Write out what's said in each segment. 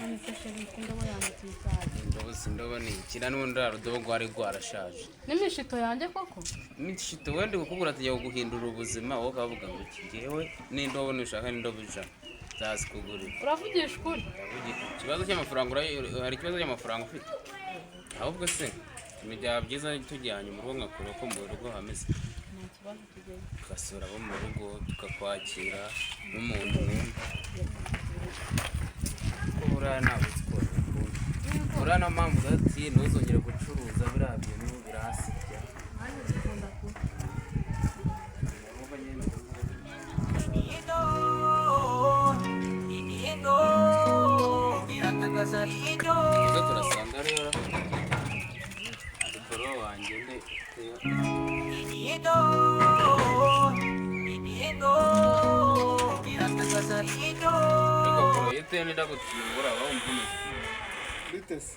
None se chéri, ko indobo yanjye tuyitaye? Indobo si indobo, ni ikira n'ubundi ruriya rudobo rwari rwarashaje. N'imishito yanjye koko? Imishito wenda kukubwira tujya kuguhindura ubuzima, wowe ukavuga ngo iki ngewe n'indobo, nushaka n'indobo 100 nzazikugurira. Uravugisha ukuri? Ikibazo cy'amafaranga hari ikibazo cy'amafaranga ufite? Ahubwo se byaba byiza tujyanye mu rugo nkakura ko mu rugo hameze? Nta kibazo, tugeze. Tugasura abo mu rugo, tukakwakira nk'umuntu mwumva ko buriya ntabwo siporo bikunda. Buriya niyo mpamvu ati ntuzongere gucuruza biriya bintu, birahasibya. Nanjye zikunda kuba. Ahubwo nyine ubwo turasanga rero bro wanjye nde? Ariko bro, iyo uteye ndagutungura wumva umeze Bitese.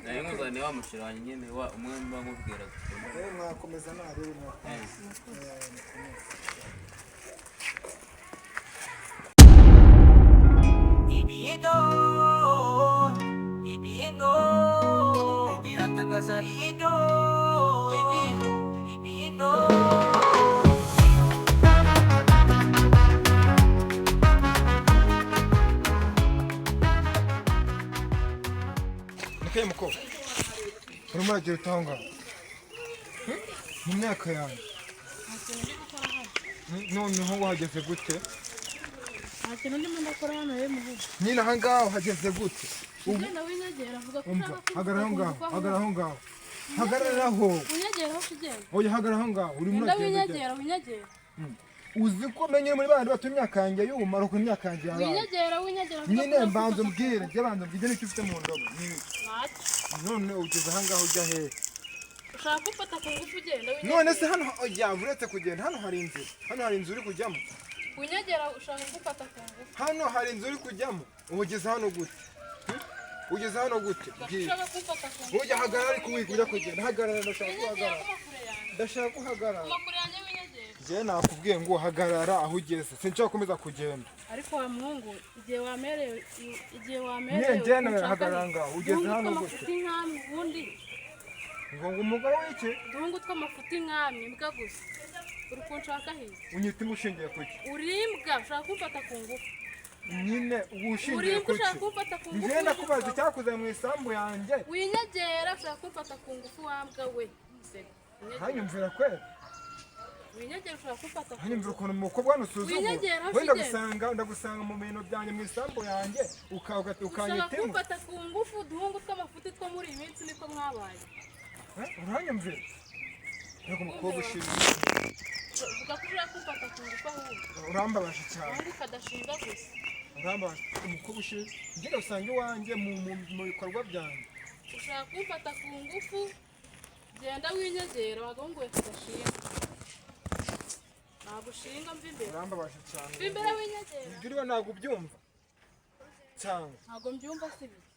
Nayo nkuzaniye wa musheri wanjye nyine, wa umwe mba nkubwira dukunda. Rero mwakomeza nabi, mwakomeza. Nikaye mukobwa, urimo uragira ute aho ngaho? Mu myaka yanjye? Nta kintu ndi gukora hano. Noneho wahageze gute? Nta kintu ndimo ndakora hano yewe muhugu. Nyine aha ngaho uhageze gute? Ubu Ugenda winyegera, avuga ko umva ushaka kumfata hagarara aho ku ngaho. ngufu aho. Hagarara aho ngaho, hagarara aho. Winyegera aho ugenda. Oya, hagarara aho ngaho, urimo Genda. uragenda ugenda. Winyegera, winyegera. Uzi ko menye muri bandi batuye imyaka yanjye y'ubumara uko imyaka yanjye yabaye. Winyegera, winyegera, avuga ko Nyine ushaka mbanza kumfata ku umbwire ngufu. njye, banza umbwire n'icyo ufite mu ndobo ni iki? Ntacyo. None ugeze aha ngaho ujya hehe? Ushaka kumfata ku ngufu, ugenda winyegera. None se hano, oya, uretse kugenda, hano hari inzira, hano hari inzu uri kujyamo? Winyegera, ushaka kumfata ku ngufu. Hano hari inzu uri kujyamo? Ubu ugeze hano gute? Ugeze hano gute? Bwira. Ushaka kumfata ku ngufu. Ujya hagarara, ariko wiga ujya kugenda, hagarara, ndashaka Winyegera. guhagarara. Kuma kure yanjye. Ndashaka guhagarara. Kuma kure yanjye, winyegera. Njyewe nakubwiye ngo hagarara aho ugeze, sinshobora gukomeza kugenda. Ariko wa muhungu, igihe wamerewe, igihe Nyine wamerewe. njyewe nawe hagarara ngaho, ugeze hano gute? Uduhungu tw'amafuti nk'amwe ubundi. Ngo umugore w'iki? Uduhungu tw'amafuti nk'amwe, imbwa gusa, uri kunshaka hirya. Unyita imbwa ushingiye ku ki? Uri imbwa, ushaka kumfata ku ngufu. Nyine ubu Uri ushingiye imbwa, ku ushaka ki? kumfata ku ngufu. Njyewe ndakubaza icyakuze mu isambu yanjye. Winyegera, ushaka kumfata ku ngufu, wambwa we. Sega. Winyegera. Hanyumvira kwera. Winyegera, ushaka kumfata ku Hanyumvira ngufu. ukuntu umukobwa hano usuzugura. Winyegera, Wenda ugenda. ndagusanga mu bintu byanjye, mu isambu yanjye, Ushaka ukanyita imbwa. kumfata ku ngufu, uduhungu tw'amafuti two muri iyi minsi niko mwabaye. Eh, uranyumvira ariko umukobwa ushimye. Vuga ko ushaka kumfata ku ngufu ahubwo. Urambabaje cyane. Ubundi kadashinga gusa. Urambabaje, umukobwa ushimye, njye ndagusanga iwanjye mu bikorwa byanjye. Ushaka kumfata ku ngufu, genda winyegera, wagahunguye kadashinga, nagushinga, mva imbere. Urambabaje cyane. Mva imbere, winyegera. Ibyo uriho ntabwo ubyumva cyangwa? Ntabwo mbyumva si bike.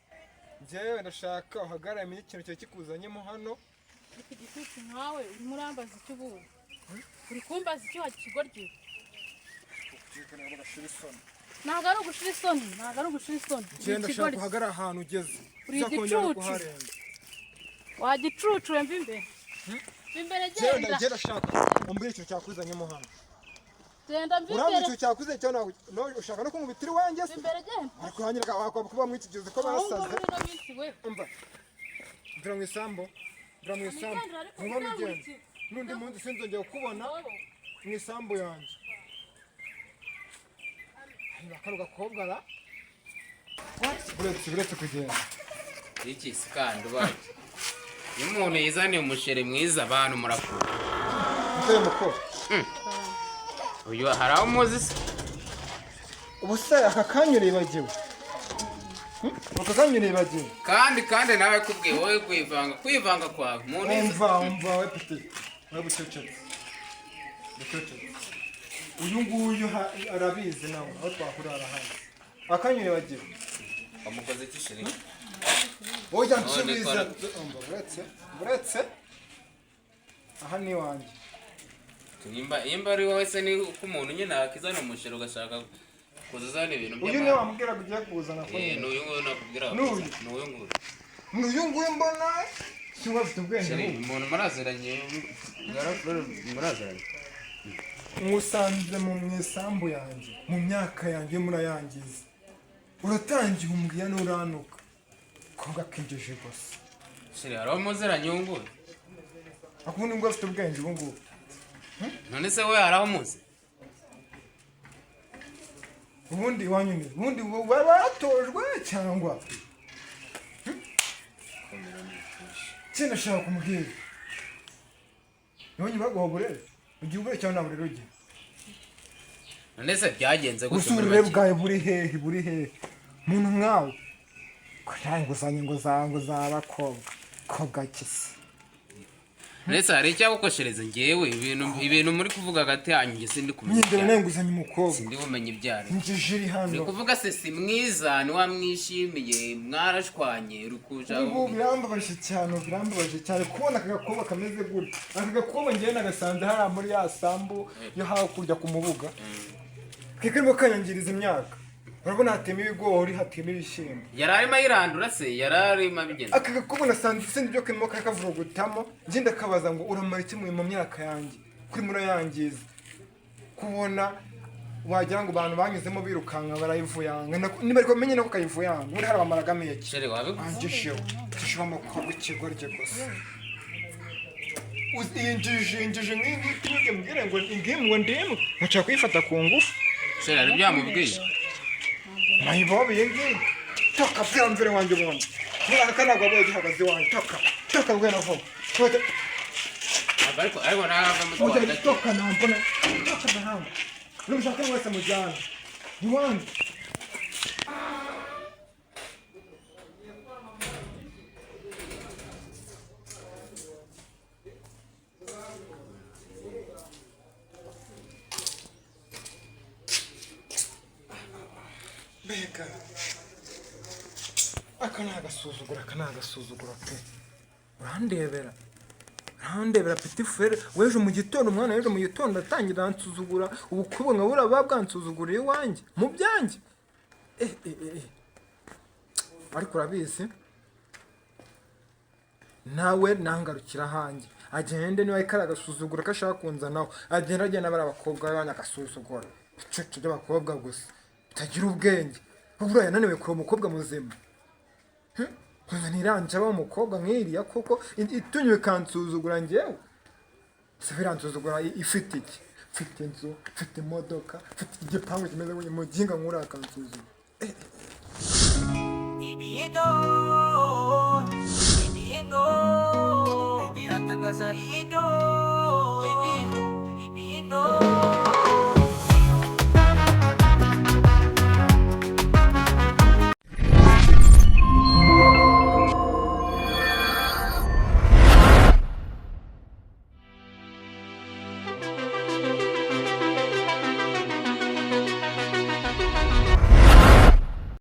Njyewe ndashaka uhagarare, umenye ikintu cyari kikuzanyemo hano. Ariko igitutsi nkawe, urimo urambaza icyo ubu uri kumbaza icyo wakigoryi? Ntabwo gashira isoni. Ntabwo ari ugushira isoni, ntabwo ari ugushira isoni. Uri Njyewe ndashaka ikigoryi. uhagarare ahantu ugeze. Uri Sinzakongera igicucu. kuharenga. Wagicucuwe, mva imbere, mva imbere. Njyewe Genda. njyewe ndashaka umbwire ikintu cyakuzanyemo hano. Genda, mva Urambwira imbere. ikintu cyakuzanye cyangwa no ushaka no kunkubitira iwanjye Mva se? imbere, genda. Ariko hanyira wakwa kuba muri iki gihe uzi ko Ahubwo basaze. muri ino minsi we. Umva, mvira mu isambu, mvira mu isambu. Wigendera ariko. Nkuba ugenda. Uzamurikira. N'undi munsi sinzongera kukubona Wowe. mu isambu yanjye. Hanyuma kano gakobwa ra, uretse kugenda. Iki si kandi ubaye iyo umuntu yizaniye umusheri mwiza, abantu murakura. Muteye mukobwa. Uyu hari aho umuzi se? Ubu se aka kanya uribagiwe? Aka kanya uribagiwe? Kandi nawe kubwiye wowe kwivanga kwawe umuntu Umva, umva we peti, we bucecetse, bucecetse. Uyu nguyu arabizi nawe aho twahurira arahazi. Akanya uribagiwe? Wamukoze iki chéri? Oya. None Nsubiza. Umva, buretse, aha ni iwanjye. Nimba ari wowe se, ni uko umuntu nyine akizana umusheri ugashaka Kuza uzana ibintu Uyu niwe wambwiraga ugiye kuzana ko Eh, ni uyu nguyu nakubwira. N'uyu? Ni uyu nguyu. N'uyu nguyu mbona si we afite ubwenge Chéri, bubi. umuntu muraziranye, muraziranye. Nkusanze mu isambu yanjye, mu myaka yanjye murayangiza. Uratangiye umbwira n'uranuka. Konga kingeje gusa. Chéri, hari uwo muziranye uyu nguyu? Akundi ngo afite ubwenge ubu ngubu. None se we hari aho muzi? Ubundi iwanyu ni ubundi baratojwe cyangwa kino ashaka kumubwira. Nabonye baguha uburere. Ugiye uburere cyangwa nta burere ugira? None se byagenze gute Gusa muri uburere make? bwawe buri hehe, buri hehe? Muntu nkawe ko nta nguzanyo ngo za ngo z'abakobwa kobwa kisi. None se hari icyagukoshereza njyewe ibintu muri kuvuga hagati yanyu njye sindi kumenya Nyindera ibyo ari nawe nguzanyo umukobwa. Sindi bumenye ibyo ari. Injiji iri hano. Ni kuvuga se si mwiza ntiwamwishimiye mwarashwanye uri kuja Ubu birambabaje cyane, birambabaje cyane kubona aka gakobwa kameze gutya. Aka gakobwa njyewe nagasanze hariya muri ya sambu yo hakurya ku mubuga. Kikarimo kanyangiriza imyaka. Urabona hatema ibigori, hatema ibishyimbo. Yari arimo ayirandura se, yari arimo abigenza. Aka gakobwa nasanze sindi ibyo karimo kakavurugutamo, njye ndakabaza ngo uramara iki mu myaka yanjye? Kuri murayangiza. Kubona wagira ngo abantu banyuzemo birukanka barayivuyanga. Niba ariko menye nako kayivuyanga, ubundi hari abamaragamo iki? Chéri, wabiguze? Angisheho, gisheho amakobwa ikigoryi gusa. Iyi njiji, injiji nk'iyi ngiyi tunyuze mbwire ngo ingimwe ndimwe. Nshaka kuyifata ku ngufu. Chéri, hari ibyo yamubwiye? Mayibobo iyi ngiyi. Toka bwira mvire wanjye ubundi. Muri aka ntabwo wabaye ugihagaze iwanjye. Toka, toka bwira vuba. Toka, Ariko ntabwo ujya amutwara gake. toka nambona. Toka nahamba. Numushaka wese mujyana. Iwanjye. Mbega aka ni agasuzuguro, aka ni agasuzuguro pe. Urandebera, urandebera petit frere w'ejo mu gitondo, umwana w'ejo mu gitondo atangira ansuzugura, ubukobwa nka buriya buba bwansuzuguriye iwanjye mu byanjye. Eh, eh, eh, eh. Ariko urabizi nawe nangarukira ahanjye agende, niba kari agasuzuguro ko ashaka kunzanaho agenda, agenda bari abakobwa b'abana agasuzuguro, ibicucu by'abakobwa gusa bitagira ubwenge. Buriya yananiwe kureba umukobwa muzima. Nkuza ntiranje aba umukobwa nk'iriya koko itunywe ikansuzugura njyewe. Se biransuzugura ifite iki? Mfite inzu, mfite imodoka, mfite igipangu kimeze gutya, muginga nk'uriya akansuzugura. Ibido, ibido.